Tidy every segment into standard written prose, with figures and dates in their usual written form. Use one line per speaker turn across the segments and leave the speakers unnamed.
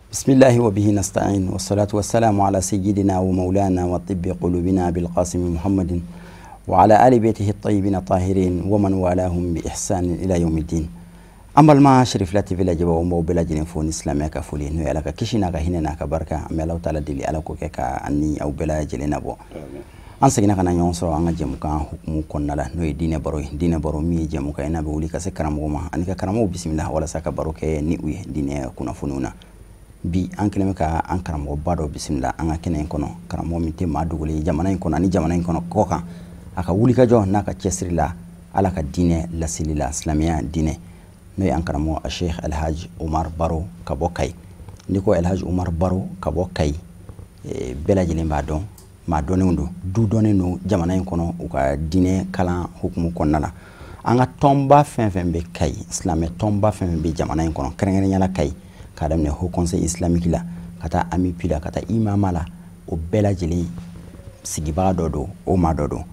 بسم الله وبه نستعين والصلاة والسلام على سيدنا ومولانا وطب قلوبنا بالقاسم محمد وعلى آل بيته الطيبين الطاهرين ومن والاهم بإحسان إلى يوم الدين. An balima Cherifila TV lajɛbaaw, n b'aw bɛɛ lajɛlen fo ni silamɛya ka foli, n'o ye Ala ka kisi n'a ka hinɛ n'a ka barika. An bɛ Alahu taala deli, Ala k'o kɛ ka an ni aw bɛɛ lajɛlen nabɔ. An seginna ka na ɲɔgɔn sɔrɔ an ka jɛmukan hukumu kɔnɔna la, n'o ye diinɛ baro ye. Diinɛ baro min ye jɛmukan ye n'a bɛ wuli ka se karamɔgɔ ma ani ka karamɔgɔw bisimila walasa ka baro kɛ ni u ye diinɛ kunnafoniw na. Bi an kɛlen bɛ ka an karamɔgɔba dɔ bisimila an ka kɛnɛ in kɔnɔ, karamɔgɔ min tɛ maa dogolen ye jamana in kɔnɔ ani jamana in kɔnɔ kɔ kan, a ka wulikajɔ n'a ka cɛsiri la Ala ka diinɛ laseli la, silamɛya diinɛ, n'o ye an karamɔgɔ Sheikh Alhaji Umar Baro ka bɔ Kayi. N'i ko Alhaji Umar Baro ka bɔ Kayi, bɛɛ lajɛlen b'a dɔn, maa dɔnnenw don, du dɔnnen don jamana in kɔnɔ u ka diinɛ kalan hukumu kɔnɔna la. An ka tɔnba fɛn fɛn bɛ Kayi, silamɛ tɔnba fɛn fɛn bɛ jamana in kɔnɔ, kɛrɛnkɛrɛnnenya la Kayi, k'a daminɛ Haut Conseil islamique la ka taa AMUPI la ka taa IMAMA la, o bɛɛ lajɛlen sigibaga dɔ don, o maa dɔ don.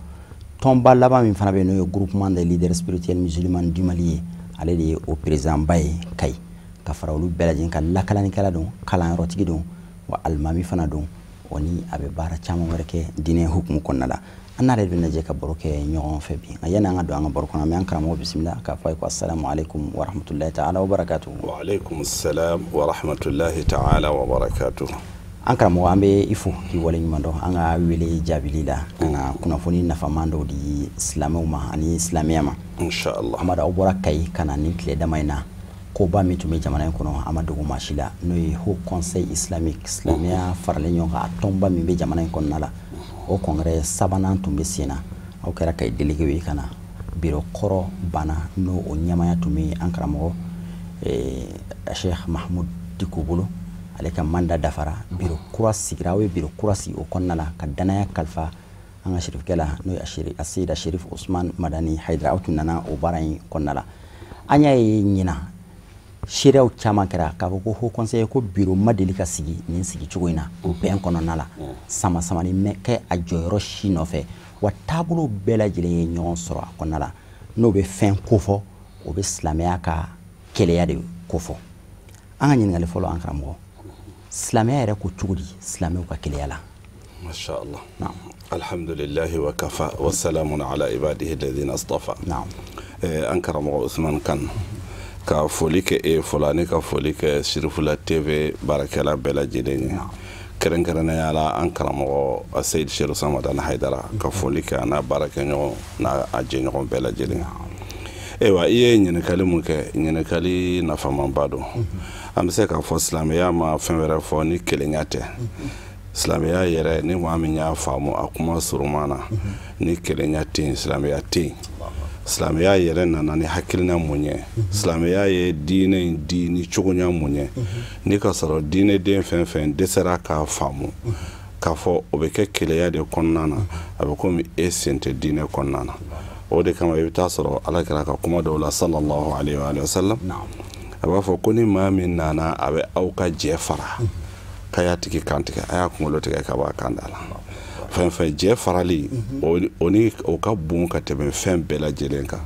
Tɔnba laban min fana bɛ yen, n'o ye Groupement des leaders spirituels musulmans du Mali ye, ale de ye o président ba ye Kayi, ka fara olu bɛɛ lajɛlen kan. Lakalanikɛla don, kalanyɔrɔtigi don, wa alimami fana don, o ni a bɛ baara caman wɛrɛ kɛ diinɛ hukumu kɔnɔna la. An n'ale bɛna jɛ ka baro kɛ ɲɔgɔn fɛ bi. Nka yanni an ka don an ka baro kɔnɔ, an bɛ an karamɔgɔ bisimila k'a fɔ a ye ko asalamu aleykum wa rahmatulahi ta'ala wa barakatuhu.
Wa aleykum salam wa rahmatulahi ta'ala wa barakatuhu.
An karamɔgɔ, an bɛ i fo k'i waleɲuman dɔn an ka wele jaabili la ka na kunnafoni nafaman dɔw di silamɛw ma ani silamɛya ma.
Inshallah.
Amadu, aw bɔra Kayi ka na nin tile dama in na, koba min tun bɛ jamana in kɔnɔ, a ma dogo maa si la, n'o ye Haut Conseil islamique, silamɛya faralen ɲɔgɔn kan, a tɔnba min bɛ jamana in kɔnɔna la, o congrès sabanan tun bɛ sen na. Aw kɛra Kayi délégué ye ka na biro kɔrɔ banna, n'o o ɲɛmaaya tun bɛ an karamɔgɔ Cheikh Mahmoud Dicko bolo. Ale ka mandat dafara, biro kura sigira, aw ye biro kura sigi o kɔnɔna la ka danaya kalifa an ka sirifukɛ la, n'o ye Aseyida Sherif Usman Madani Hayidara. Aw tun nana o baara in kɔnɔna la. An y'a ye ɲinan seereyaw caman kɛra k'a fɔ ko Haut Conseil ko biro ma deli ka sigi nin sigi cogo in na bɛn kɔnɔna la, sama samani mɛ kɛ a jɔyɔrɔ si nɔfɛ, wa taabolo bɛɛ lajɛlen ye ɲɔgɔn sɔrɔ a kɔnɔna la, n'o bɛ fɛn kofɔ, o bɛ silamɛya ka kɛlɛya de kofɔ. An ka ɲininkali fɔlɔ, an karamɔgɔ, silamɛya yɛrɛ ko cogo di silamɛw ka kɛlɛya la?
Masha Allah.
Naam.
Alhamdulillahi wa kafa wa salamun ala ibadihi alladhina astafa.
Naam.
An karamɔgɔ Usman Kan, ka foli kɛ e fɔlɔ ani ka foli kɛ Cherifila TV baarakɛla bɛɛ lajɛlen ye.
Naam.
Kɛrɛnkɛrɛnnenya la an karamɔgɔ Seyid Cheikh Usman Madani Hayidara, ka foli kɛ a n'a baarakɛɲɔgɔn n'a a jɛɲɔgɔn bɛɛ lajɛlen. Ayiwa, i ye ɲininkali mun kɛ, ɲininkali nafamanba don. An bɛ se k'a fɔ silamɛya ma fɛn wɛrɛ fɔ ni kelenya tɛ. Silamɛya yɛrɛ, ni maa min y'a faamu a kuma suruman na, ni kelenya tɛ yen, silamɛya tɛ yen. Silamɛya yɛrɛ nana ni hakilina mun ye, silamɛya ye diinɛ in di ni cogoya mun ye, ni ka sɔrɔ diinɛden fɛn fɛn dɛsɛra k'a faamu k'a fɔ o bɛ kɛ keleya de kɔnɔna na, a bɛ komi e sen tɛ diinɛ kɔnɔna na. O de kama i bɛ taa sɔrɔ Ala kɛra ka kuma dɔw la sallallahu alayhi wa sallam, a b'a fɔ ko ni maa min nana a bɛ aw ka jɛ fara, k'a y'a tigi kan tigɛ, a y'a kunkolo tigɛ ka bɔ a kan da la. Fɛn fɛn jɛ farali, o ni o ka bon ka tɛmɛ fɛn bɛɛ lajɛlen kan,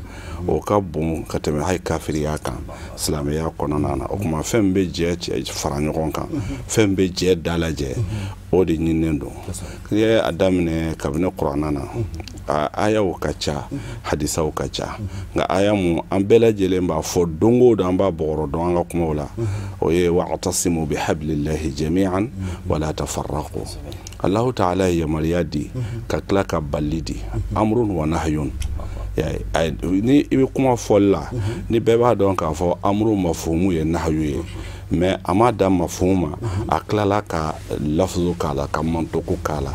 o ka bon ka tɛmɛ hali kafiriya kan silamɛya kɔnɔna na. O tuma fɛn min bɛ jɛ cɛ fara ɲɔgɔn kan, fɛn min bɛ jɛ dalajɛ, o de ɲininen don. N'i ye a daminɛ kabini kuranna na, a ayaw ka ca, hadisaw ka ca, nka aya mun an bɛɛ lajɛlen b'a fɔ don o don, an b'a bɔgɔrɔ dɔn an ka kumaw la, o ye wa'tasimu bihablillahi jami'an wala tafarraqu. Allahu ta'ala ye yamaruya di ka tila ka bali di, amrun wa nahyun. Ni i bɛ kuma fɔli la, ni bɛɛ b'a dɔn k'a fɔ amru mafhumu ye nahyu ye, mais a ma dan mafhumu ma, a tilala ka lafzu k'a la, ka mantoku k'a la.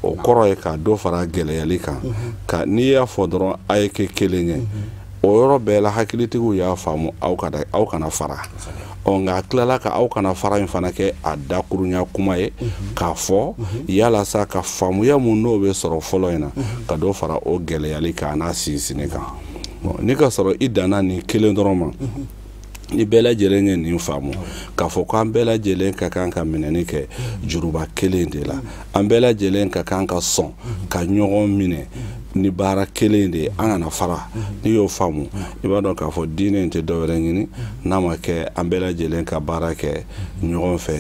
O kɔrɔ ye ka dɔ fara gɛlɛyali kan, ka n'i y'a fɔ dɔrɔn a ye kɛ kelen ye, o yɔrɔ bɛɛ la hakilitigiw y'a faamu aw kana fara. Nka a tilala ka aw kana fara in fana kɛ a dakurunya kuma ye, k'a fɔ yalasa ka faamuya mun n'o bɛ sɔrɔ fɔlɔ in na, ka dɔ fara o gɛlɛyali kan n'a sinsinni kan. Ni ka sɔrɔ i danna nin kelen dɔrɔn ma, Ni bɛɛ lajɛlen ye nin faamu k'a fɔ ko an bɛɛ lajɛlen ka kan ka minɛni kɛ juruba kelen de la, an bɛɛ lajɛlen ka kan ka sɔn ka ɲɔgɔn minɛ ni baara kelen de ye, an kana fara. N'i y'o faamu, i b'a dɔn k'a fɔ diinɛ in tɛ dɔwɛrɛ ɲini n'a ma kɛ an bɛɛ lajɛlen ka baara kɛ ɲɔgɔn fɛ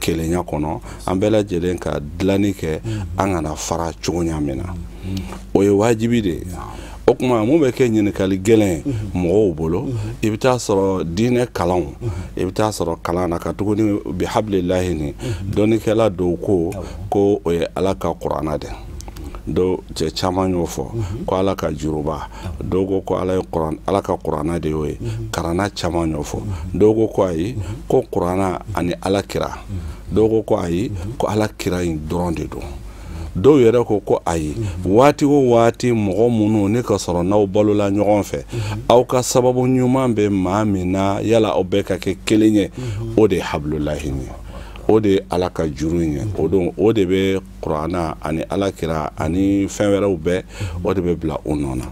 kelenya kɔnɔ, an bɛɛ lajɛlen ka dilanni kɛ an kana fara cogoya min na, o ye wajibi de ye. O tuma mun bɛ kɛ ɲininkali gɛlɛn mɔgɔw bolo, i bɛ taa sɔrɔ diinɛ kalanw, i bɛ taa sɔrɔ kalan na ka tuguni bi hablilahi ni dɔnnikɛla dɔw ko ko o ye Ala ka kuranna de. Dɔw cɛ caman y'o fɔ ko Ala ka juruba, dɔw ko ko Ala ye Ala ka kuranna de y'o ye, karanna caman y'o fɔ. Dɔw ko ko ayi, ko kuranna ani Ala kira, dɔw ko ko ayi, ko Ala kira in dɔrɔn de don. Dɔw yɛrɛ ko ko ayi, waati o waati mɔgɔ minnu ne ka sɔrɔ n'aw balola ɲɔgɔn fɛ, aw ka sababu ɲuman bɛ maa min na, yala aw bɛɛ ka kɛ kelen ye, o de ye hablulahi ye, o de ye Ala ka juru in ye. O don o de bɛ kuranna ani Ala kira ani fɛn wɛrɛw bɛɛ, o de bɛ bila o nɔ na.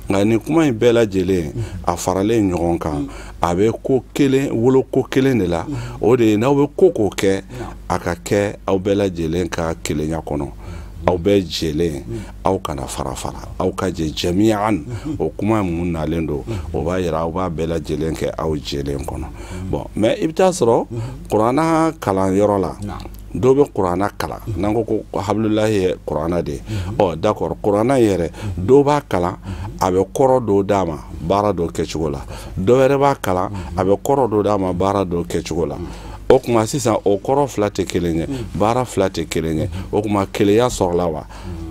Nka nin kuma in bɛɛ lajɛlen a faralen ɲɔgɔn kan, a bɛ ko kelen wolo ko kelen de la, o de ye n'aw bɛ ko ko kɛ, a ka kɛ aw bɛɛ lajɛlen ka kelenya kɔnɔ, aw bɛɛ jɛlen, aw kana fara fara, aw ka jɛ jami'an. O kuma mun nalen don, o b'a yira aw b'a bɛɛ lajɛlen kɛ aw jɛlen kɔnɔ. Bon, mais i bɛ taa sɔrɔ kuranna kalanyɔrɔ la, dɔw bɛ kuranna kalan, n'an ko ko hablulahi ye kuranna de ye, ɔ d'accord, kuranna yɛrɛ dɔw b'a kalan a bɛ kɔrɔ dɔw d'a ma baara dɔ kɛcogo la, dɔw yɛrɛ b'a kalan a bɛ kɔrɔ dɔ d'a ma baara dɔ kɛcogo la. O tuma sisan o kɔrɔ fila tɛ kelen ye, baara fila tɛ kelen ye. O tuma kelenya sɔrɔla wa?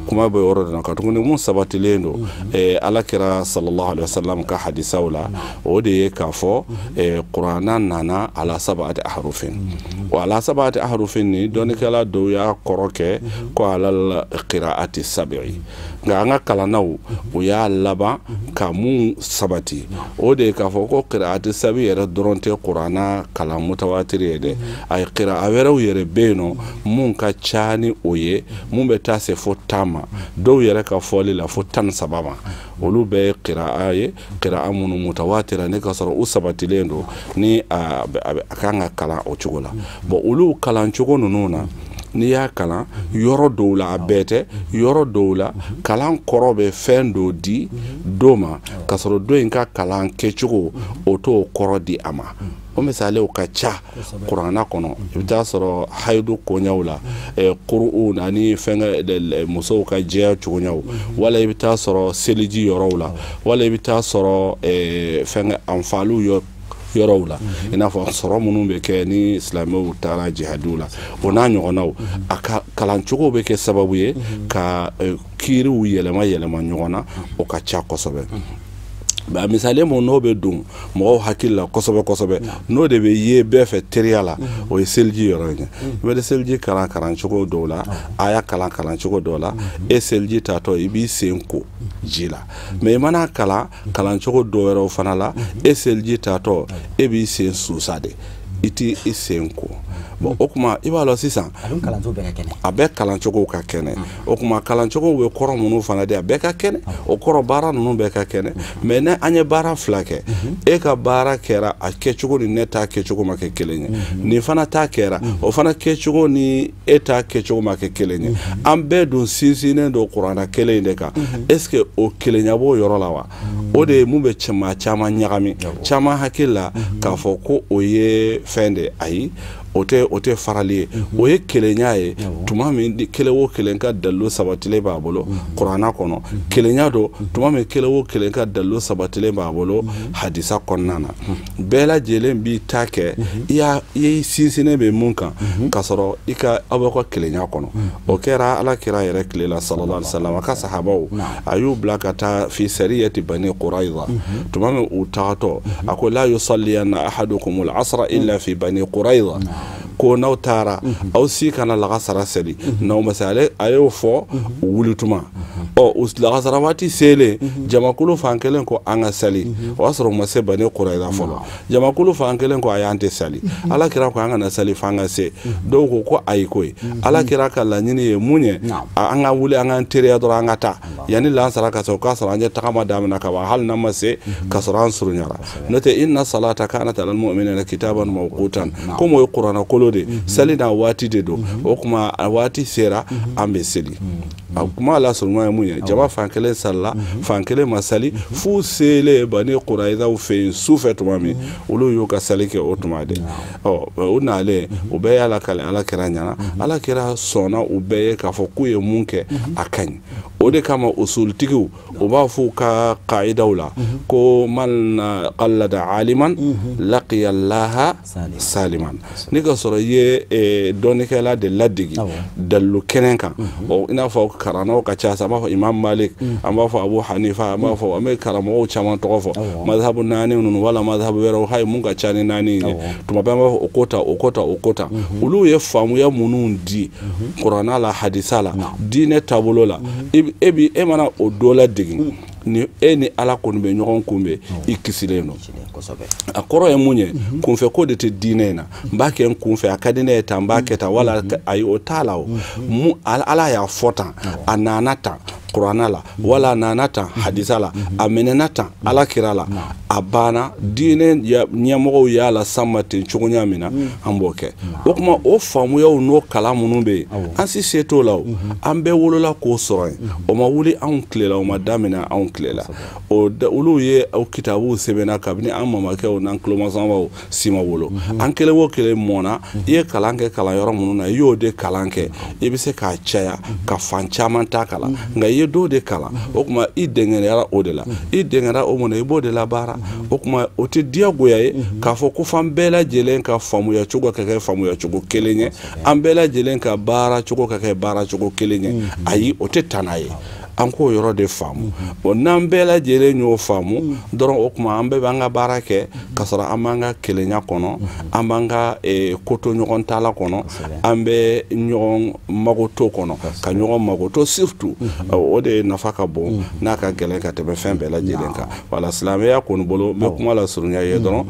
Kuma bɛ yɔrɔ de la ka tuguni mun sabatilen don Ala kira sallallahu alaihi wasallam ka hadisaw la, o de ye k'a fɔ kuranna nana ala sab'ati ahrufin. Wa ala sab'ati ahrufin ni dɔnnikɛla dɔw y'a kɔrɔ kɛ ko ala qira'ati sab'i, nka an ka kalannaw o y'a laban ka mun sabati, o de ye k'a fɔ ko qira'ati sab'i yɛrɛ dɔrɔn tɛ kuranna kalan mutawatiri ye dɛ, a ye qira'a wɛrɛw yɛrɛ bɛ yen nɔ mun ka ca ni o ye, mun bɛ taa se fo 10 ma, dɔw yɛrɛ ka fɔli la fo 13 ma, olu bɛɛ ye qira'a ye, qira'a minnu mutawatira ne ka sɔrɔ u sabatilen don ni a kan ka kalan o cogo la. Bon, olu kalan cogo ninnu na, n'i y'a kalan yɔrɔ dɔw la, a bɛɛ tɛ, yɔrɔ dɔw la kalan kɔrɔ bɛ fɛn dɔ di dɔ ma ka sɔrɔ dɔ in ka kalan kɛcogo o t'o kɔrɔ di a ma. O misaliw ka ca kuranna kɔnɔ, i bɛ taa sɔrɔ hayidu koɲaw la, kuru'u ani fɛnkɛ musow ka jɛya cogoɲaw, wala i bɛ taa sɔrɔ seliji yɔrɔw la, wala i bɛ taa sɔrɔ fɛnkɛ anfaliw yɔrɔw la, i n'a fɔ sɔrɔ minnu bɛ kɛ ni silamɛw taara jihadiw la, o n'a ɲɔgɔnnaw, a ka kalancogo bɛ kɛ sababu ye ka kiiriw yɛlɛma yɛlɛma ɲɔgɔn na, o ka ca kosɛbɛ. A misali mun n'o bɛ don mɔgɔw hakili la kosɛbɛ kosɛbɛ, n'o de bɛ ye bɛɛ fɛ teriya la, o ye seliji yɔrɔ in ye. I bɛ seliji kalan kalancogo dɔw la, a y'a kalan kalancogo dɔw la, e seliji tatɔ i b'i sen ko ji la, mais i mana kalan kalancogo dɔw wɛrɛw fana la, e seliji tatɔ e b'i sen susa de, i t'i i sen ko. Bon, o tuma i b'a lɔn sisan a bɛɛ kalancogo ka kɛnɛ. O tuma kalancogo bɛ kɔrɔ minnu fana di, a bɛɛ ka kɛnɛ, o kɔrɔ baara ninnu bɛɛ ka kɛnɛ. Mais ne an ye baara fila kɛ, e ka baara kɛra a kɛcogo ni ne ta kɛcogo ma kɛ kelen ye, nin fana ta kɛra o fana kɛcogo ni e ta kɛcogo ma kɛ kelen ye. An bɛɛ dun sinsinnen don kuranna kelen in de kan. Est ce que o kelenya b'o yɔrɔ la wa? O de ye mun bɛ maa caman ɲagami, caman hakili la k'a fɔ ko o ye fɛn de, ayi, o tɛ farali ye, o ye kelenya ye. Tuma min kelen o kelen ka dalilu sabatilen b'a bolo kuranna kɔnɔ, kelenya don. Tuma min kelen o kelen ka dalilu sabatilen b'a bolo hadisa kɔnɔna na, bɛɛ lajɛlen b'i ta kɛ i y'i sinsinnen bɛ mun kan, k'a sɔrɔ i ka aw bɛ ka kelenya kɔnɔ. O kɛra Ala kira yɛrɛ tile la sallallahu alaihi wasallam, a ka sahabaw a y'u bila ka taa fi sariyati bani Qurayza. Tuma min u tagatɔ a ko la yusalliyanna ahadukum al-asra illa fi bani Qurayza. Ko n'aw taara aw si kana lagasara seli n'aw ma se ale a y'o fɔ u wulituma ɔ u lagasara waati selen jamakulu fan kelen ko an ka sali o y'a sɔrɔ u ma se Bani Kurayida fɔlɔ jamakulu fan kelen ko a y'an tɛ sali ala kira ko an kana sali f'an ka se dɔw ko ko ayi koyi ala kira ka laɲini ye mun ye an ka wuli an k'an teriya dɔrɔn an ka taa yanni lansara ka se o k'a sɔrɔ an ye tagama daminɛ ka ban hali n'an ma se ka sɔrɔ an surunyara n'o tɛ inna salata kanat alal mu'minina kitaban mawqutan komi o ye kuranɛ kolo de sali n'a waati de don o tuma a waati sera an bɛ seli a kuma la surunya ye mun ye jama fan kelen salila fan kelen ma sali f'u selen Bani Kurayida fɛ yen su fɛ tuma min olu y'u ka sali kɛ o tuma de ɔ u nalen u bɛɛ y'a lakale ala kira ɲɛna ala kira sɔnna u bɛɛ ye k'a fɔ k'u ye mun kɛ a ka ɲi o de kama usulutigiw u b'a fɔ u ka kaidaw la ko man qallada aliman laqiya allaha saliman ni ka sɔrɔ i ye dɔnnikɛla de ladegi dalilu kɛnɛ kan i n'a fɔ karamɔgɔw ka ca sa an b'a fɔ Imam Malik an b'a fɔ Abu Hanifa an b'a fɔ an bɛ karamɔgɔw caman tɔgɔ fɔ mazhabu naani ninnu wala mazhabu wɛrɛw hali mun ka ca ni naani ye tuma bɛɛ an b'a fɔ o ko ta o ko ta o ko ta olu ye faamuya minnu di kuranna la hadisa la diinɛ taabolo la e mana o dɔ ladegi ni e ni ala kɔni bɛ ɲɔgɔn kunbɛn i kisilen don a kɔrɔ ye mun ye kunfɛ ko de tɛ diinɛ in na n b'a kɛ n kunfɛ a ka di ne ye tan n b'a kɛ tan wala ayi o t'a la o mun ala y'a fɔ tan a nana tan kuranna la wala a nana tan hadisa la a minɛna tan ala kira la a banna diinɛ ɲɛmɔgɔw y'a la sama ten cogoya min na an b'o kɛ o tuma o faamuyaw n'o kalan minnu bɛ yen an si se t'o la o an bɛɛ wolola k'o sɔrɔ yen o ma wuli anw tile la o ma daminɛ anw tile la o olu ye o kitabuw sɛbɛnna kabini an mamakɛw n'an tulomasamaw si ma wolo an kelen o kelen mɔnna i ye kalan kɛ kalanyɔrɔ minnu na i y'o de kalan kɛ i bɛ se k'a caya ka fan caman ta kalan nka i ye dɔw de kalan o tuma i dɛngɛnɛyara o de la i dɛngɛra o mun na i b'o de labaara o tuma o tɛ diyagoya ye k'a fɔ ko f'an bɛɛ lajɛlen ka faamuya cogo ka kɛ faamuya cogo kelen ye an bɛɛ lajɛlen ka baara cogo ka kɛ baara cogo kelen ye ayi o tɛ tana ye an k'o yɔrɔ de faamu bon n'an bɛɛ lajɛlen y'o faamu dɔrɔn o tuma an bɛɛ b'an ka baara kɛ ka sɔrɔ an b'an ka kelenya kɔnɔ an b'an ka koto ɲɔgɔn tala kɔnɔ an bɛ ɲɔgɔn magoto kɔnɔ ka ɲɔgɔn magoto surtout o de nafa ka bon n'a ka gɛlɛn ka tɛmɛ fɛn bɛɛ lajɛlen kan wala silamɛya kɔni bolo n bɛ kuma la surunya ye dɔrɔn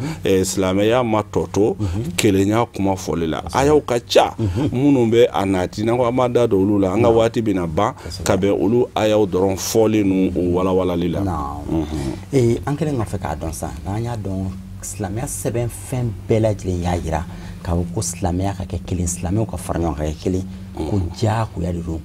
silamɛya ma tɔ to kelenya kuma fɔli la ayaw ka ca minnu bɛ a nati n'an ko an b'a da don olu la an ka waati bɛna ban ka bɛn olu ayaw dɔrɔn fɔli n'u walawalali la.
An kɛlen kɔfɛ k'a dɔn sisan n'an y'a dɔn silamɛya sɛbɛn fɛn bɛɛ lajɛlen y'a jira k'a fɔ ko silamɛya ka kɛ kelen silamɛw ka fara ɲɔgɔn kan ka kɛ kelen ko diyagoya de don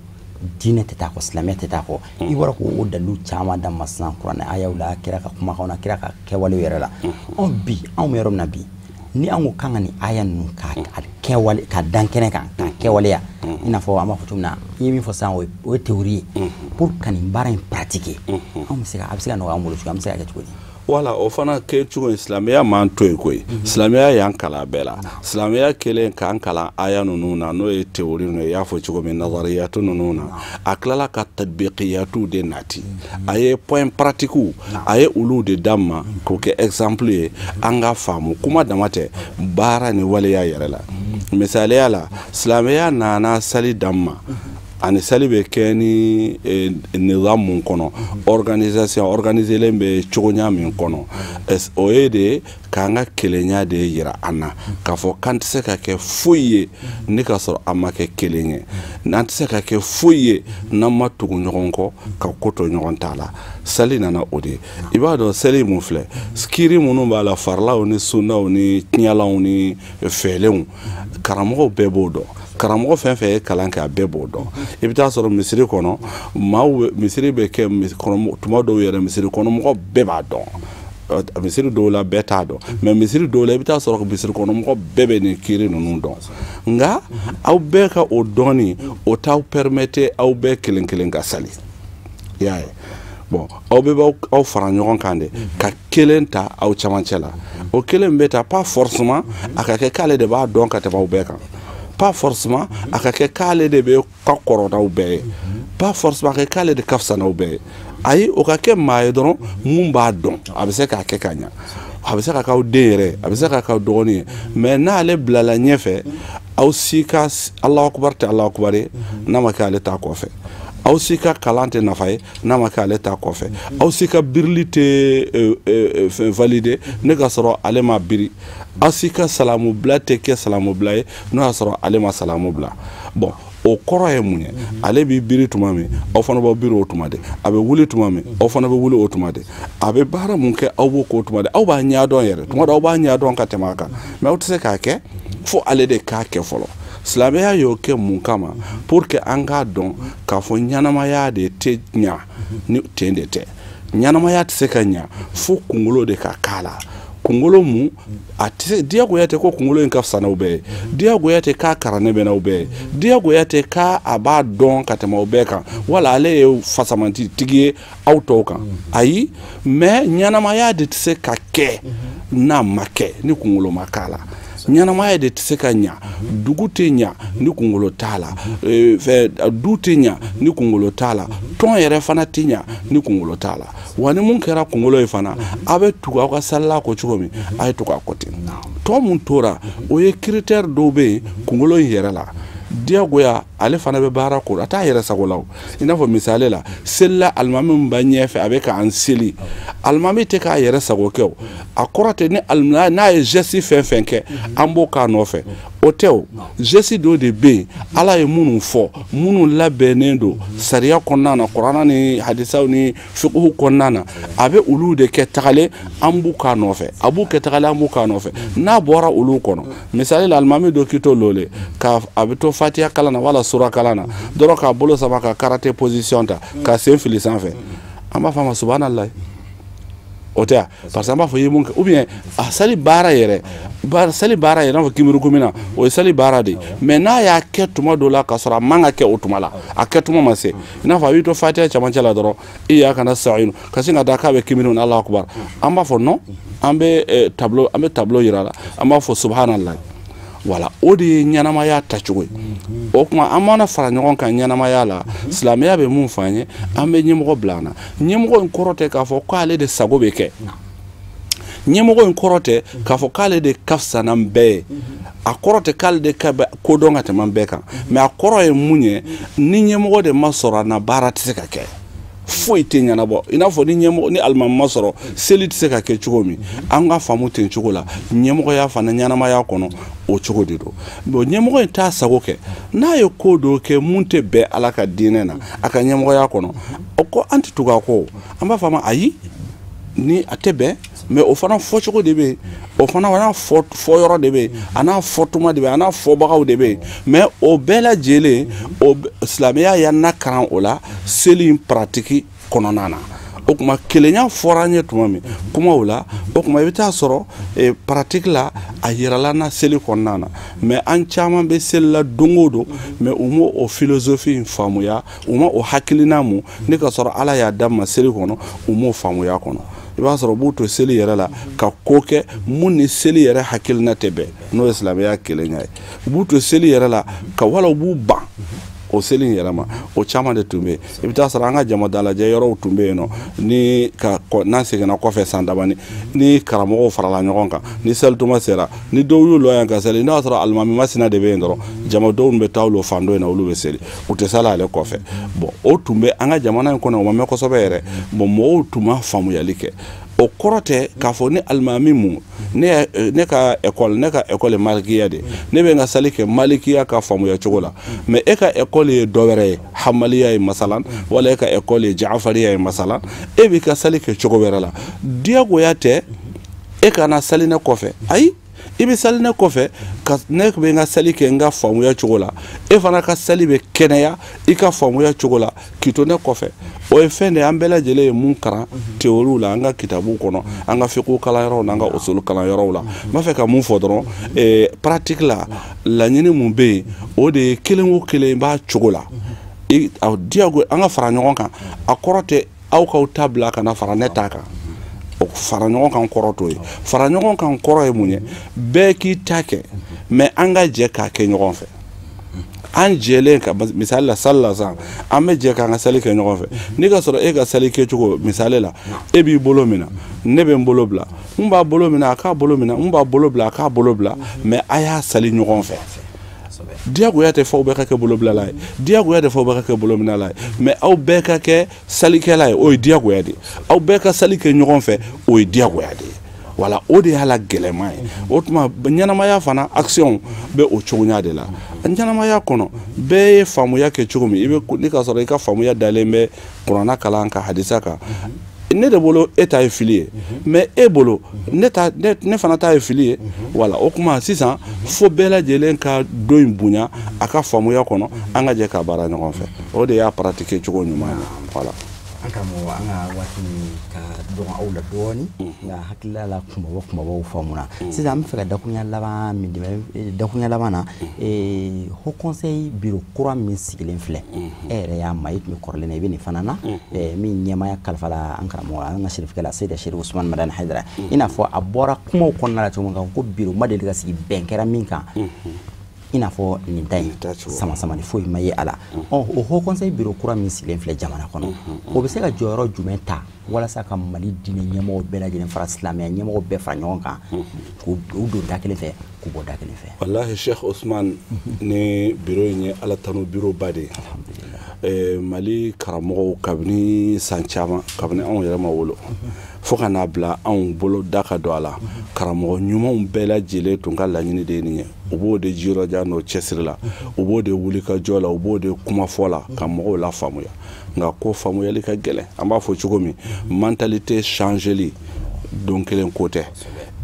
diinɛ tɛ taa kɔ silamɛya tɛ taa kɔ i bɔra k'o dalilu caman d'an ma sisan kuranɛ ayaw la kira ka kumakanw na kira ka kɛwalew yɛrɛ la anw bi anw bɛ yɔrɔ min na bi ni an ko k'an ka nin aya ninnu ka kɛwale ka dan kɛnɛ kan ka kɛwaleya i n'a fɔ an b'a fɔ cogo min na i ye min fɔ sisan o ye théorie ye pour ka nin baara in pratiquer anw bɛ se ka a bɛ se ka nɔgɔya an bolo cogo an bɛ se ka kɛ cogo di.
Wala o fana kɛcogo in silamɛya m'an to yen koyi silamɛya y'an kalan bɛɛ la silamɛya kɛlen k'an kalan aya ninnu na n'o ye théorie ninnu ye i y'a fɔ cogo min nazariyatu ninnu na a tilala ka tatbiqiyatu de nati a ye point pratique a ye olu de d'an ma k'o kɛ exemple ye an ka faamu kuma dama tɛ baara ni waleya yɛrɛ la misaliya la silamɛya nana sali d'an ma ani sali bɛ kɛ ni nizam mun kɔnɔ organisation organiselen bɛ cogoya min kɔnɔ o ye de k'an ka kelenya de yira an na k'a fɔ k'an tɛ se ka kɛ foyi ye ni ka sɔrɔ an ma kɛ kelen ye n'an tɛ se ka kɛ foyi ye n'an ma tugu ɲɔgɔn kɔ ka ko to ɲɔgɔn ta la sali nana o de i b'a dɔn seli mun filɛ kiiri minnu b'a la farilaw ni sunnaw ni tiɲɛlaw ni fɛɛlenw karamɔgɔw bɛɛ b'o dɔn karamɔgɔ fɛn fɛn ye kalan kɛ a bɛɛ b'o dɔn i bɛ taa sɔrɔ misiri kɔnɔ maaw misiri bɛ kɛ tuma dɔw yɛrɛ misiri kɔnɔ mɔgɔ bɛɛ b'a dɔn misiri dɔw la bɛɛ t'a dɔn mais misiri dɔw la i bɛ taa sɔrɔ misiri kɔnɔ mɔgɔ bɛɛ bɛ nin kiiri ninnu dɔn nka aw bɛɛ ka o dɔnni o t'aw permettre aw bɛɛ kelen kelen ka sali i y'a ye bon aw bɛɛ b'aw fara ɲɔgɔn kan de ka kelen ta aw cɛmancɛ la o kelen bɛ ta pas forcément a ka kɛ k'ale de b'a dɔn ka tɛmɛ aw bɛɛ kan pas forcément a ka kɛ k'ale de bɛ ka kɔrɔ n'aw bɛɛ ye pas forcément a ka kɛ k'ale de ka fisa n'aw bɛɛ ye ayi o ka kɛ maa ye dɔrɔn mun b'a dɔn a bɛ se k'a kɛ ka ɲa A bɛ se ka k'aw den yɛrɛ, a bɛ se ka k'aw dɔgɔnin ye, mais n'ale bilala ɲɛfɛ, aw si ka Alahu akubar tɛ Alahu akubar ye n'a ma kɛ ale ta kɔfɛ. Aw si ka kalan tɛ nafa ye n'a ma kɛ ale ta kɔfɛ. Aw si ka birili tɛ fɛn valide ne ka sɔrɔ ale ma biri. Aw si ka salamu bila tɛ kɛ salamu bila ye n'o y'a sɔrɔ ale ma salamu bila. Bon, o kɔrɔ ye mun ye? Ale b'i biri tuma min, aw fana b'aw biri o tuma de. A bɛ wuli tuma min, aw fana bɛ wuli o tuma de. A bɛ baara mun kɛ, aw b'o k'o tuma de. Aw b'a ɲɛdɔn yɛrɛ, tuma dɔ aw b'a ɲɛdɔn ka tɛmɛ a kan, mais aw tɛ se k'a kɛ fo ale de k'a kɛ fɔlɔ. Silamɛya y'o kɛ mun kama? Pour que an k'a dɔn k'a fɔ ɲɛnamaya de tɛ ɲa ni ten de tɛ. Ɲɛnamaya tɛ se ka ɲa fo kunkolo de ka k'a la. Kunkolo mun a tɛ se, diyagoya tɛ ko kunkolo in ka fisa n'aw bɛɛ ye, diyagoya tɛ k'a karannen bɛ n'aw bɛɛ ye, diyagoya tɛ k'a a b'a dɔn ka tɛmɛ aw bɛɛ kan, wala ale ye fasamantigi ye aw tɔw kan. Ayi, mais ɲɛnamaya de tɛ se ka kɛ n'a ma kɛ ni kunkolo ma k'a la. Ɲɛnamaya de tɛ se ka ɲa, dugu tɛ ɲa ni kunkolo t'a la, fɛn du tɛ ɲa ni kunkolo t'a la, tɔn yɛrɛ fana tɛ ɲa ni kunkolo t'a la. Wa ni mun kɛra kunkolo ye fana, a bɛ tugu aw ka salila kɔ cogo min, a ye tugu a kɔ ten. Tɔn mun tora, o ye critère dɔw bɛ yen kunkolo in yɛrɛ la. Diyagoya ale fana bɛ baara ko a t'a yɛrɛ sago la o. I n'a fɔ misali la, selila alimami min b'a ɲɛfɛ, a bɛ k'an seli, alimami tɛ k'a yɛrɛ sago kɛ o. A kɔrɔ tɛ ni alimami n'a ye geste fɛn fɛn kɛ, an b'o k'a nɔfɛ, o tɛ o. Geste dɔw de bɛ yen, Ala ye minnu fɔ, minnu labɛnnen don sariya kɔnɔna na, kuranna ni hadisaw ni fiqhu kɔnɔna na, a bɛ olu de kɛ tagalen, an b'u k'a nɔfɛ, a b'u kɛ tagalen, an b'u k'a nɔfɛ. N'a bɔra olu kɔnɔ, misali la, alimami dɔ k'i to lole ka a bɛ to fatiya kalan na wala sura kalan na dɔrɔn, k'a bolo sama ka karate position ta ka sen fili sanfɛ, an b'a fɔ a ma subhanallah. O tɛ, parce que an b'a fɔ i ye mun kɛ, ou bien a sali baara yɛrɛ, sali baara yɛrɛ, n'a fɔ kimirikumi na, o ye sali baara de ye. Mais n'a y'a kɛ tuma dɔ la k'a sɔrɔ a man ka kɛ o tuma la, a kɛ tuma ma se, i n'a fɔ a b'i to fatiya camancɛ la dɔrɔn, i y'a kana sa'inu ka sin ka da k'a bɛ kimiri ni Alahu akubar, an b'a fɔ non, an bɛ tableau, an bɛ tableau yira la, an b'a fɔ subhanallah. Wala o de ye ɲɛnamaya tacogo ye. O tuma an mana fara ɲɔgɔn kan ɲɛnamaya la, silamɛya bɛ mun fɔ an ye? An bɛ ɲɛmɔgɔ bila an na. Ɲɛmɔgɔ in kɔrɔ tɛ k'a fɔ k'ale de sago bɛ kɛ, ɲɛmɔgɔ in kɔrɔ tɛ k'a fɔ k'ale de ka fisa n'an bɛɛ ye, a kɔrɔ tɛ k'ale de ka kodɔn ka tɛmɛ an bɛɛ kan, mais a kɔrɔ ye mun ye? Ni ɲɛmɔgɔ de ma sɔrɔ a na, baara tɛ se ka kɛ, foyi tɛ ɲɛnabɔ. I n'a fɔ ni ɲɛmɔgɔ ni alimami ma sɔrɔ, seli tɛ se ka kɛ cogo min, an ka faamu ten cogo la. Ɲɛmɔgɔya fana ɲɛnamaya kɔnɔ o cogo de don. Bon, ɲɛmɔgɔ in t'a sago kɛ, n'a ye ko dɔ kɛ mun tɛ bɛn Ala ka diinɛ na a ka ɲɛmɔgɔya kɔnɔ, o ko an tɛ tugu a kɔ, an b'a fɔ a ma ayi, ni a tɛ bɛn. Mais o fana fɔcogo de bɛ yen, o fana n'a fɔyɔrɔ de bɛ yen, a n'a fɔtuma de bɛ yen, a n'a fɔbagaw de bɛ yen. Mais o bɛɛ lajɛlen, o silamɛya y'an nakaran o la seli in pratique kɔnɔna na. O tuma kelenya fɔra an ye tuma min kumaw la, o tuma i bɛ taa sɔrɔ pratique la a yirala na seli kɔnɔna na. Mais an caman bɛ seli la don o don, mais u m'o o philosophie in faamuya, u ma o hakilina mun ne ka sɔrɔ Ala y'a d'an ma seli kɔnɔ, u m'o faamuya kɔnɔ. I b'a sɔrɔ u b'u to seli yɛrɛ la ka ko kɛ mun ni seli yɛrɛ hakilina tɛ bɛn, n'o ye silamɛya kelenya ye. U b'u to seli yɛrɛ la ka wala u b'u ban o seli in yɛrɛ ma. O caman de tun bɛ yen. I bɛ taa sɔrɔ an ka jama dalajɛ yɔrɔw tun bɛ yen nɔ, ni ka n'an seginna kɔfɛ san damani, ni karamɔgɔw farala ɲɔgɔn kan, ni seli tuma sera, ni dɔw y'u lɔ yan ka seli, n'a y'a sɔrɔ alimami masina de bɛ yen dɔrɔn, jamadenw bɛ taa lɔ fan dɔ in na, olu bɛ seli, u tɛ sali ale kɔfɛ. Bon, o tun bɛ an ka jamana in kɔnɔ, o ma mɛn kosɛbɛ yɛrɛ. Bon, mɔgɔw tun ma faamuyali kɛ. O kɔrɔ tɛ k'a fɔ ni alimami mun, ne ka école, ne ka école ye malikiya de, ne bɛ n ka sali kɛ malikiya ka faamuya cogo la, mais e ka école ye dɔ wɛrɛ ye, hamaliya ye masalan, wala e ka école ye jafariya ye masalan, e b'i ka sali kɛ cogo wɛrɛ la. Diyagoya tɛ e ka na sali ne kɔfɛ, ayi, i bɛ sali ne kɔfɛ, ka ne bɛ n ka sali kɛ n ka faamuya cogo la, e fana ka sali bɛ kɛnɛya i ka faamuya cogo la k'i to ne kɔfɛ. O ye fɛn de ye an bɛɛ lajɛlen ye mun kalan théorie la, an ka kitabuw kɔnɔ, an ka fiqhu kalanyɔrɔw la, an ka usulu kalanyɔrɔw la. N b'a fɛ ka mun fɔ dɔrɔn, pratique la, laɲini mun bɛ yen, o de ye kelen o kelen b'a cogo la. Diyago an ka fara ɲɔgɔn kan, a kɔrɔ tɛ aw k'aw ta bila ka na fara ne ta kan. O fara ɲɔgɔn kan kɔrɔ t'o ye. Fara ɲɔgɔn kan kɔrɔ ye mun ye? Bɛɛ k'i ta kɛ, mais an ka jɛ k'a kɛ ɲɔgɔn fɛ. An jɛlen ka misali la sali la sisan, an bɛ jɛ k'an ka sali kɛ ɲɔgɔn fɛ. N'i ka sɔrɔ e ka sali kɛcogo misali la, e b'i bolo minɛ, ne bɛ n bolo bila, n b'a bolo minɛ a k'a bolo minɛ, n b'a bolo bila a k'a bolo bila, mais a y'a sali ɲɔgɔn fɛ. Diyagoya tɛ fɔ aw bɛɛ ka kɛ bolobilala ye, diyagoya tɛ fɔ aw bɛɛ ka kɛ bolominɛla ye, mais aw bɛɛ ka kɛ salikɛla ye, o ye diyagoya de ye. Aw bɛɛ ka sali kɛ ɲɔgɔn fɛ, o ye diyagoya de ye. Voilà, o de y'a la gɛlɛman ye. O tuma ɲɛnamaya fana action bɛ o cogoya de la. Ɲɛnamaya kɔnɔ bɛɛ ye faamuya kɛ cogo min, i bɛ ni ka sɔrɔ i ka faamuya dalen bɛ kuranna kalan ka hadisa kan. Ne de bolo e ta ye fili ye, mais e bolo ne ta ne fana ta ye fili ye. Voilà, o kuma sisan fo bɛɛ lajɛlen ka don in bonya a ka faamuya kɔnɔ, an ka jɛ ka baara ɲɔgɔn fɛ. O de y'a pratiquer cogo ɲuman ye. Voilà.
An karamɔgɔ, an ka waati ka dɔgɔ aw la dɔɔni, nka hakilila la kunbabaw faamuna. Sisan an bɛ fɛ ka dakurunya laban min dɛmɛ, dakurunya laban na, Haut Conseil bureau kura min sigilen filɛ, e yɛrɛ y'a ma, i tun bɛ kɔrɔlen na, i bɛ nin fana na, min ɲɛmaaya kalifala an karamɔgɔ, an ka sirifikɛ la, Seyidi Seri Usumani Madani Hayidara. I n'a fɔ a bɔra kumaw kɔnɔna la cogo min kan ko bureau ma deli ka sigi bɛn kɛra min kan, i n'a fɔ nin ta in sama samani foyi ma ye a la. Ɔ, o Haut Conseil bureau kura min sigilen filɛ jamana kɔnɔ, o bɛ se ka jɔyɔrɔ jumɛn ta walasa ka Mali diinɛ ɲɛmɔgɔw bɛɛ lajɛlen fara silamɛya ɲɛmɔgɔw bɛɛ fara ɲɔgɔn kan, k'u don da kelen fɛ, k'u bɔ da kelen fɛ?
Walahi Cheikh Ousmane, ni bureau in ye Ala tanu bureau ba de ye. Mali karamɔgɔw kabini san caman, kabini anw yɛrɛ ma wolo fo ka n'a bila anw bolo da ka don a la, karamɔgɔ ɲumanw bɛɛ lajɛlen tun ka laɲini de ye nin ye. U b'o de jiraja n'o cɛsiri la, u b'o de wuli ka jɔ la, u b'o de kumafɔ la ka mɔgɔw la faamuya. Nka ko faamuyali ka gɛlɛn, an b'a fɔ cogo min, mentalité changeli don kelen ko tɛ.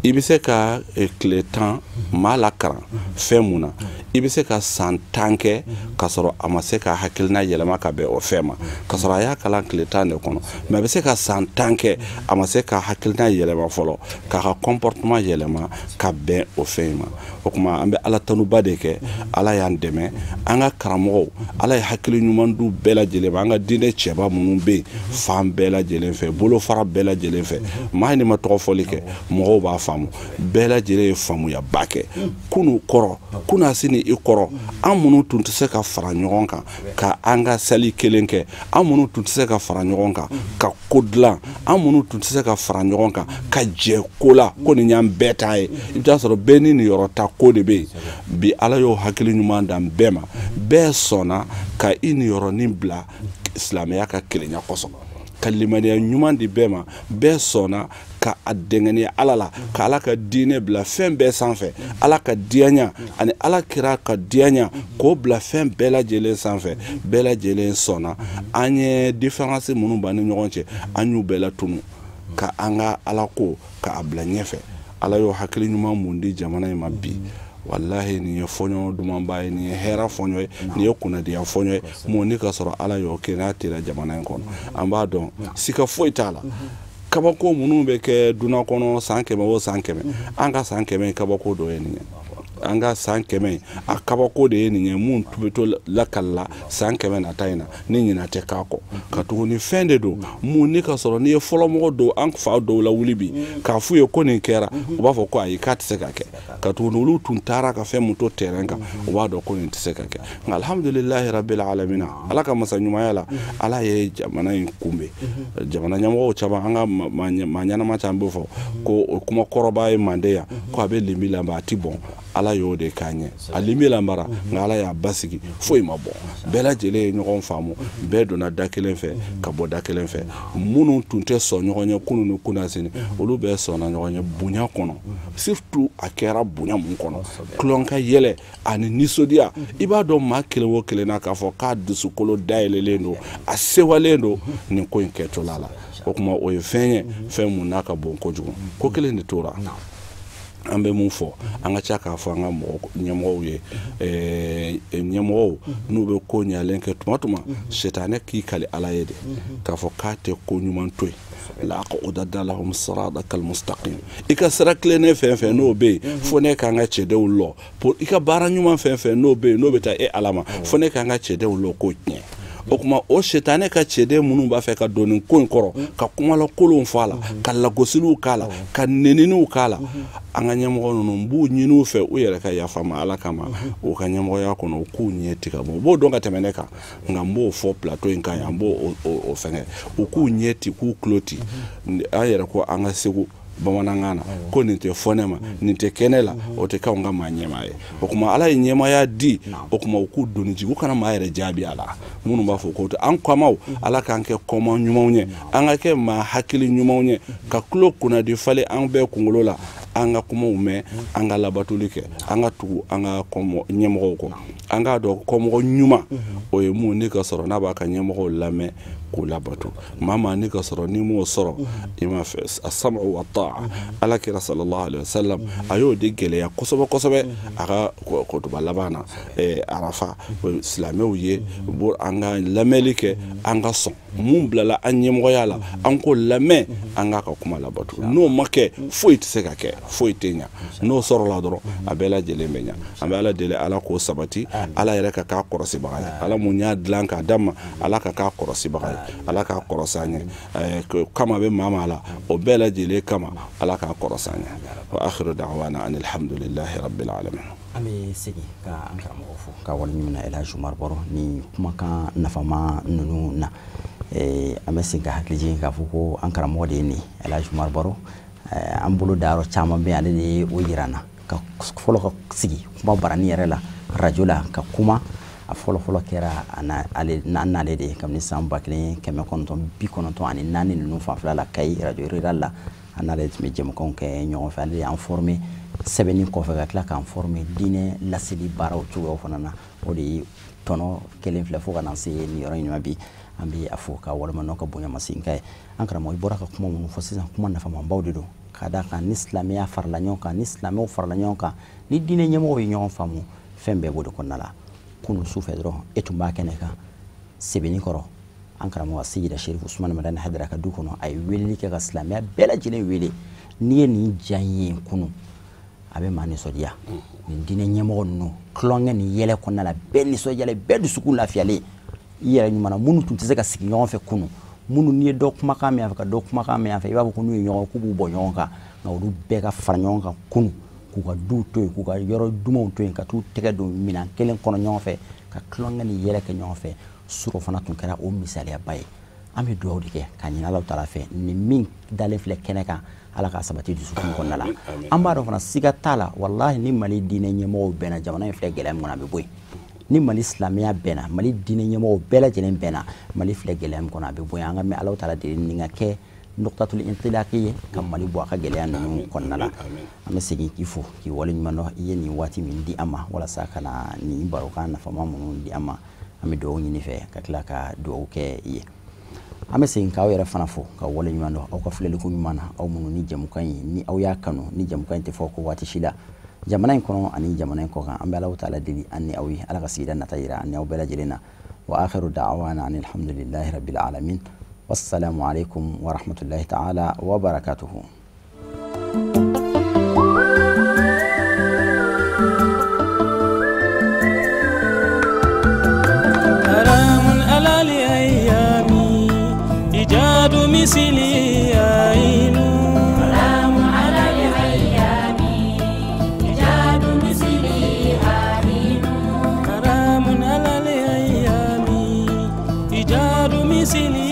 I bɛ se ka tile 10 maa lakaran fɛn mun na, i bɛ se ka san 10 kɛ k'a sɔrɔ a ma se ka hakilina yɛlɛma ka bɛn o fɛn ma, k'a sɔrɔ a y'a kalan tile 10 de kɔnɔ, mais a bɛ se ka san 10 kɛ a ma se ka hakilina yɛlɛma fɔlɔ, k'a ka comportement yɛlɛma ka bɛn o fɛn in ma. O tuma an bɛ Ala tanuba de kɛ, Ala y'an dɛmɛ, an ka karamɔgɔw, Ala ye hakili ɲuman d'u bɛɛ lajɛlen ma, an ka diinɛ cɛba minnu bɛ yen fan bɛɛ lajɛlen fɛ, bolofara bɛɛ lajɛlen fɛ, maa ni ma tɔgɔ fɔli kɛ, mɔgɔw b'a faamu, bɛɛ lajɛlen ye faamuyaba kɛ. Kunu kɔrɔ, kunasini i kɔrɔ, an minnu tun tɛ se ka fara ɲɔgɔn kan ka an ka sali kelen kɛ, an minnu tun tɛ se ka fara ɲɔgɔn kan ka ko dilan, an minnu tun tɛ se ka fara ɲɔgɔn kan ka jɛ ko la ko nin y'an bɛɛ ta ye, i bɛ taa sɔrɔ bɛɛ ni niyɔrɔ ta ko de bɛ yen. Bi Ala y'o hakili ɲuman dan bɛɛ ma, bɛɛ sɔnna ka i niyɔrɔnin bila silamɛya ka kelenya kosɔn, ka limaniya ɲuman di bɛɛ ma, bɛɛ sɔnna ka a dɛngɛniya Ala la, ka Ala ka diinɛ bila fɛn bɛɛ sanfɛ, Ala ka diyaɲa ani Ala kira ka diyaɲa k'o bila fɛn bɛɛ lajɛlen sanfɛ, bɛɛ lajɛlen sɔnna. An ye différence minnu b'an ni ɲɔgɔn cɛ, an y'u bɛɛ latunu ka an ka Ala ko k'a bila ɲɛfɛ. Ala y'o hakili ɲuman mun di jamana in ma bi, walahi nin ye fɔɲɔ dumanba ye, nin ye hɛrɛ fɔɲɔ ye, nin ye kunnadiya fɔɲɔ ye, mun ni ka sɔrɔ Ala y'o kɛ n'a tera jamana in kɔnɔ. An b'a dɔn sika foyi t'a la, kabako minnu bɛ kɛ dunan kɔnɔ san 100 o san 100, an ka san 100 kabako dɔ ye nin ye, an ka san 100 a kabako de ye nin ye, mun bɛ to lakali la san 100 nata in na ni ɲinɛ tɛ k'a kɔ. Ka tuguni fɛn de don mun ni ka sɔrɔ n'i ye fɔlɔmɔgɔ dɔw, an fa dɔw lawuli bi k'a f'u ye ko nin kɛra, u b'a fɔ ko ayi k'a tɛ se ka kɛ, ka tuguni olu tun taara ka fɛn mun to terrain kan, u b'a dɔn ko nin tɛ se ka kɛ. Nka alhamdulilahi rabbil alamina, Ala ka masa ɲumanya la, Ala ye jamana in kunbɛn. Jamana ɲɛmɔgɔw caman, an ka maa ɲɛnama caman b'o fɔ ko o kuma kɔrɔba ye mande yan, ko a bɛ limbi lanba a ti bɔn. Ala y'o de k'an ɲɛ, a limbi lanbara, nka Ala y'a basigi, foyi ma bɔ, bɛɛ lajɛlen ye ɲɔgɔn faamu, bɛɛ donna da kelen fɛ ka bɔ da kelen fɛ. Minnu tun tɛ sɔn ɲɔgɔn ye kunun ni kunasini, olu bɛɛ sɔnna ɲɔgɔn ye bonya kɔnɔ, surtout a kɛra bonya mun kɔnɔ, tulon ka yɛlɛ ani nisɔndiya. I b'a dɔn maa kelen o kelen na k'a fɔ k'a dusukolo dayɛlɛlen don, a sewalen don nin ko in kɛcogola la. O tuma o ye fɛn ye, fɛn mun n'a ka bon kojugu. Ko kelen de tora, an bɛ mun fɔ, an ka ca k'a fɔ an ka mɔgɔ ɲɛmɔgɔw ye, ɲɛmɔgɔw n'u bɛ ko ɲalen kɛ tuma tuma, sitanɛ k'i kali Ala ye de k'a fɔ k'a tɛ ko ɲuman to yen. La aqudanna lahum siratakal mustaqim, i ka sira tilennen fɛn fɛn n'o bɛ yen, fo ne k'an ka cɛdenw lɔ, pour i ka baara ɲuman fɛn fɛn n'o bɛ yen n'o bɛ taa e Ala ma, fo ne k'an ka cɛdenw lɔ k'o tiɲɛ. O tuma o sitanɛ ka cɛden minnu b'a fɛ ka don nin ko in kɔrɔ, ka kumalakolonw fɔ a la, ka lagosiliw k'a la, ka neniniw k'a la, an ka ɲɛmɔgɔ ninnu n b'u ɲini u fɛ u yɛrɛ ka yafa ma Ala kama, u ka ɲɛmɔgɔya kɔnɔ u k'u ɲɛ ti ka bɔ. U b'o dɔn ka tɛmɛ ne kan, nka n b'o fɔ plateau in kan yan, n b'o o fɛngɛ, u k'u ɲɛ ti, k'u tulo ti. An yɛrɛ ko an ka Segu bamanankan na ko nin tɛ fɔ ne ma, nin tɛ kɛ ne la, o tɛ k'anw ka maa ɲɛmaa ye. O tuma Ala ye ɲɛmaaya di, o tuma u k'u doni jigin, u kana maa yɛrɛ jaabi a la. Minnu b'a fɔ ko an kɔmaw, Ala k'an kɛ kɔma ɲumanw ye, an ka kɛ maa hakili ɲumanw ye, ka tulo kunnadi falen an bɛɛ kunkolo la, an ka kumaw mɛn, an ka labatoli kɛ, an ka tugu an ka ɲɛmɔgɔw kɔ. An k'a dɔn kɔmɔgɔ ɲuman o ye mun ni ka sɔrɔ n'a b'a ka ɲɛmɔgɔw lamɛn k'u labato. Maa maa ni ka sɔrɔ n'i m'o sɔrɔ, i m'a fɛ a sam'u wa ta'a. Ala kira sallallahu alaihi wasallam a y'o de gɛlɛya kosɛbɛ kosɛbɛ a ka kutuba laban na Arafa silamɛw ye, an ka lamɛnli kɛ, an ka sɔn mun bilala an ɲɛmɔgɔya la, an k'o lamɛn, an k'a ka kuma labato. N'o ma kɛ foyi tɛ se ka kɛ, foyi tɛ ɲa. N'o sɔrɔla dɔrɔn a bɛɛ lajɛlen bɛ ɲa. An bɛ Ala deli Ala k'o sabati, Ala yɛrɛ ka k'a kɔrɔsibaga ye, Ala mun y'a dilan k'a d'a ma, Ala ka k'a kɔrɔsibaga ye, Ala k'a kɔrɔsi an ɲɛ, kama bɛ maa maa la o bɛɛ lajɛlen kama, Ala k'a kɔrɔsi an ɲɛ. Wa akhiru da'wana anil hamdulillahi rabbil alamin.
An bɛ segin ka an karamɔgɔ fo ka waleɲuman El Hadj Umar Baro ni kumakan nafama ninnu na. An bɛ segin ka hakili jigin k'a fɔ ko an karamɔgɔ de ye nin El Hadj Umar Baro. An bolo dayɔrɔ caman bɛ yen, ale de ye o yira an na, ka fɔlɔ ka sigi kuma barani yɛrɛ la radio la ka kuma. A fɔlɔ fɔlɔ kɛra an n'ale de ye kabini san 1994 ninnu fanfɛla la Kayi radio rural la, an n'ale tun bɛ jɛmukanw kɛ ɲɔgɔn fɛ. Ale de y'an former sɛbɛnni kɔfɛ ka tila k'an former diinɛ laseli baaraw cogoyaw fana na. O de ye tɔnɔ kelen filɛ fo ka na se nin yɔrɔ in ma bi. An bɛ a fo ka walima n'aw ka bonyamasegin k'a ye. An karamɔgɔ, i bɔra ka kuma minnu fɔ sisan, kuma nafamabaw de don, ka d'a kan ni silamɛya farala ɲɔgɔn kan, ni silamɛw farala ɲɔgɔn kan, ni diinɛ ɲɛmɔgɔw ye ɲɔgɔn faamu, fɛn bɛɛ b'o de kɔnɔna la. Kunun su fɛ dɔrɔn e tun b'a kɛnɛ kan Sebeni kɔrɔ, an karamɔgɔ Seyida Sherifu Usumani Madani Hayidara ka du kɔnɔ, a ye weleli kɛ ka silamɛya bɛɛ lajɛlen wele. N'i ye nin ja in ye kunun, a bɛ maa nisɔndiya. Nin diinɛ ɲɛmɔgɔ ninnu tulonkɛ ni yɛlɛ kɔnɔna la, bɛɛ nisɔndiyalen, bɛɛ dusukun lafiyalen. I yɛrɛ ɲuman na, minnu tun tɛ se ka sigi ɲɔgɔn fɛ kunun, minnu n'i ye dɔ kumakan mɛn yan fɛ ka dɔ kumakan mɛn yan fɛ, i b'a fɔ ko n'u ye ɲɔgɔn k'u b'u bɔ ɲɔgɔn kan, nka olu bɛɛ ka fara ɲɔgɔn kan kunun, k'u ka duw to yen, k'u ka yɔrɔ dumanw to yen, ka t'u tɛgɛ don minɛn kelen kɔnɔ ɲɔgɔn fɛ, ka tulonkɛ ni yɛlɛ kɛ ɲɔgɔn fɛ. Surɔ fana tun kɛra o misaliyaba ye. An bɛ dugawu de kɛ ka ɲini Alahu taala fɛ, nin min dalen filɛ kɛnɛ kan, Ala k'a sabati dusukun kɔnɔna la. An b'a dɔn fana siga t'a la, walahi ni Mali diinɛ ɲɛmɔgɔw bɛnna, jamana in filɛ gɛlɛya min kɔnɔ a bɛ bɔ yen. Ni Mali silamɛya bɛnna, Mali diinɛ ɲɛmɔgɔw bɛɛ lajɛlen bɛnna, Mali filɛ gɛlɛya min kɔnɔ a bɛ bɔ yen. An ka mɛn Alahu taala deli nin ka kɛ nɔgɔtatul intilaki ye ka Mali bɔ a ka gɛlɛya ninnu kɔnɔna la. An bɛ segin k'i fo k'i waleɲuman dɔn, i ye nin waati min di an ma walasa ka na nin barokan nafama minnu di an ma. An bɛ dugawu ɲini fɛ ka tila ka dugawu kɛ i ye. An bɛ segin k'aw yɛrɛ fana fo ka waleɲuman dɔn aw ka filɛliko ɲuman na, aw minnu ni jɛmukan in ni aw y'a kanu, ni jɛmukan in tɛ fɔ ko waati si la jamana in kɔnɔ ani jamana in kɔkan. An bɛ Alahu taala deli an ni aw ye, Ala ka sigida nata yira an ni aw bɛɛ lajɛlen na. Wa akhiru da'wana anil hamdulillahi rabbil alamin. Wassalamu alaikum wa rahmatullahi ta'ala wa barakatuhu.
مثلي عين سلام على الأيام إيجاد مثلي عين سلام على الأيام إيجاد مثلي.